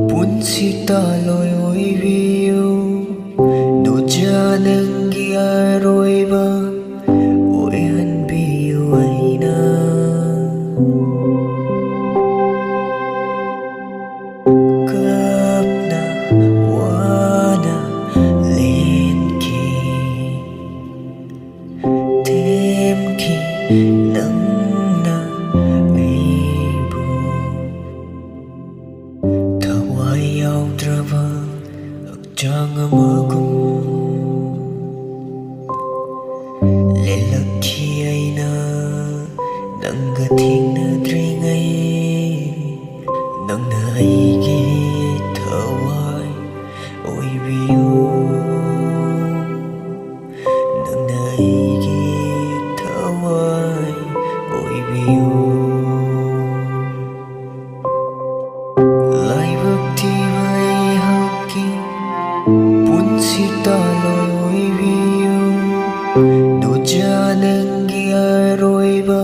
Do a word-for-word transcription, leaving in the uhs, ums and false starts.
ꯄꯨꯟꯁꯤ ꯇꯥꯂꯣꯏ ꯑꯣꯏꯕꯤꯌꯨ꯫ ꯅꯨꯖꯥ ꯅꯪꯒꯤ ꯑꯔꯣꯏꯕ ꯑꯣꯏꯍꯟꯕꯤꯌꯨ꯫ ꯑꯩꯅ ꯀꯞꯅ ꯋꯥꯅ ꯂꯦꯟꯈꯤ, ꯊꯦꯝꯈꯤ ꯅꯪꯅ ꯑꯩꯕꯨ꯫ ꯊꯋꯥꯏ ꯌꯥꯎꯗ꯭ꯔꯕ ꯍꯛꯆꯥꯡ ꯑꯃꯒꯨꯝ ꯂꯦꯜꯂꯛꯈꯤ ꯑꯩꯅ ꯅꯪꯒ ꯊꯦꯡꯅꯗ꯭ꯔꯤꯉꯩ꯫ ꯅꯪꯅ ꯑꯩꯒꯤ ꯊꯋꯥꯏ ꯑꯣꯏꯕꯤꯌꯨ꯫ ꯅꯪꯅ ꯑꯩꯒꯤ ꯊꯋꯥꯏ ꯑꯣꯏꯕꯤꯌꯨ꯫ ꯂꯥꯏꯕꯛ ꯊꯤꯕ ꯑꯩꯍꯥꯛꯀꯤ ꯄꯨꯟꯁꯤ ꯇꯥꯂꯣꯏ ꯑꯣꯏꯕꯤꯌꯨ꯫ ꯅꯨꯖꯥ ꯅꯪꯒꯤ ꯑꯔꯣꯏꯕ